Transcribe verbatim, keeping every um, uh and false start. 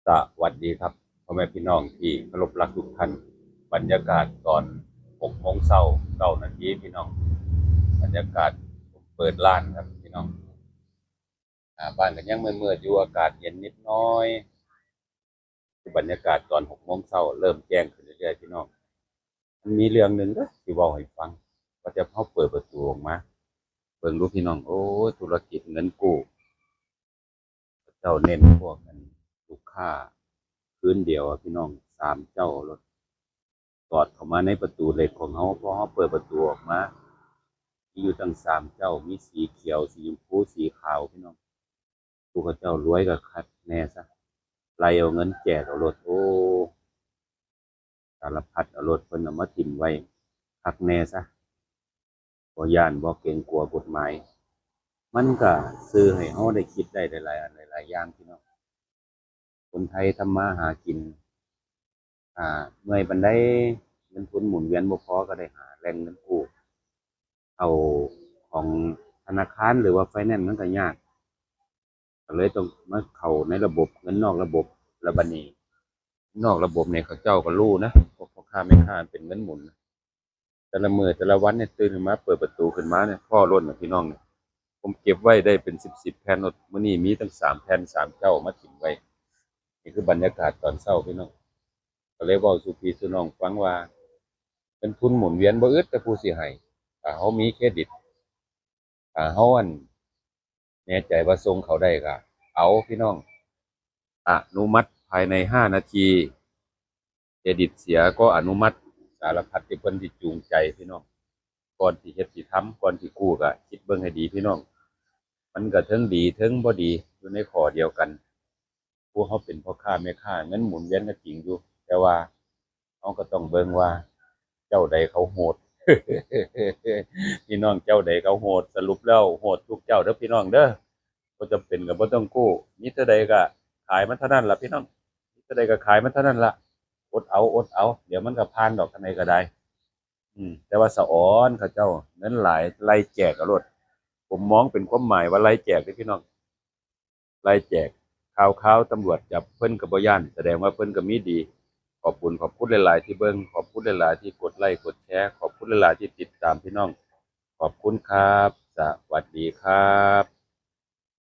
สวัสดีครับ พ่อแม่พี่น้องที่เคารพรักทุกท่าน บรรยากาศตอนหกโมงเช้า เก้านาทีพี่น้อง บรรยากาศผมเปิดร้านครับพี่น้อง อ่า บ้านก็ยังมืดๆอยู่ อากาศเย็นนิดน้อย คือบรรยากาศตอนหกโมงเช้า เริ่มแจ้งขึ้นเรื่อยๆพี่น้อง มันมีเรื่องหนึ่งเด้อสิเว้าให้ฟัง ว่าแต่เฮาเปิดประตูออกมา เบิ่งดูพี่น้อง โอ้ย ธุรกิจเงินกู้ เจ้าเน้นพวกอันลูกค้าคืนเดียวอะพี่น้อง สามเจ้าโลด สอดเข้ามาในประตูเหล็กของเฮา พอเฮาเปิดประตูออกมา มีอยู่ตั้งสามเจ้า มีสีเขียว สีชมพู สีขาวพี่น้อง ผู้เขาเจ้ารวยก็คักแน่ซะ ไล่เอาเงินแจกเอาโลด โอ้ สารพัดเอาโลด เพิ่นเอามาถิ่มไว้ คักแน่ซะ บ่ย้านบ่เกรงกลัวกฎหมาย มันก็ซื่อให้เฮาได้คิดได้หลายๆอันหลายๆอย่างพี่น้อง คนไทยทำมาหากิน อ่า เมื่อยปานใด เงินทุนหมุนเวียนบ่พอก็ได้หาแหล่งเงินกู้ เอาของธนาคารหรือว่าไฟแนนซ์มันก็ยาก ก็เลยต้องมาเข้าในระบบเงินนอกระบบ แล้วบัดนี้ นอกระบบเนี่ยเขาเจ้าก็รู้นะ พวกพ่อค้าแม่ค้ามันเป็นเงินหมุนนะ แต่ละมื้อแต่ละวันเนี่ยตื่นขึ้นมาเปิดประตูขึ้นมาเนี่ย พ้อโลดน่ะพี่น้องเนี่ย ผมเก็บไว้ได้เป็นสิบสิบแผ่นโลด มื้อนี้มีตั้งสามแผ่น สามเจ้ามาถิ่มไว้ นี่คือบรรยากาศตอนเช้าพี่น้อง ก็เลยเว้าสู่พี่สู่น้องฟังว่า เงินทุนหมุนเวียนบ่อึดแต่ผู้สิให้ ถ้าเฮามีเครดิต ถ้าเฮาอัน แน่ใจว่าส่งเขาได้ก็เอาพี่น้อง อนุมัติภายในห้านาที เครดิตเสียก็อนุมัติ สารพัดที่เพิ่นสิจูงใจพี่น้อง ก่อนสิเฮ็ดสิทำ ก่อนสิกู้ก็คิดเบิ่งให้ดีพี่น้อง มันก็เทิงดีเทิงบ่ดีอยู่ในข้อเดียวกัน ผู้เฮาเป็นพ่อค้าแม่ค้า เงินหมุนเวียนก็จริงอยู่ แต่ว่าเฮาก็ต้องเบิ่งว่าเจ้าใดเขาโหด พี่น้องเจ้าใดเขาโหด สรุปแล้วโหดทุกเจ้าเด้อพี่น้องเด้อ บ่จำเป็นก็บ่ต้องกู้ มีเท่าใดก็ขายมันเท่านั้นล่ะพี่น้อง มีเท่าใดก็ขายมันเท่านั้นล่ะ อดเอา อดเอา เดี๋ยวมันก็ผ่านดอก อันใดก็ได้ อืม แต่ว่าสะออนเขาเจ้า เงินหลาย ไล่แจกเอาโลด ผมมองเป็นความหมายว่าไล่แจกเด้อพี่น้อง ไล่แจก ข่าวๆตำรวจจับเพิ่นก็บ่ย้าน แสดงว่าเพิ่นก็มีดี ขอบคุณ ขอบคุณหลายๆที่เบิ่ง ขอบคุณหลายๆที่กดไลค์กดแชร์ ขอบคุณหลายๆที่ติดตามพี่น้อง ขอบคุณครับ สวัสดีครับ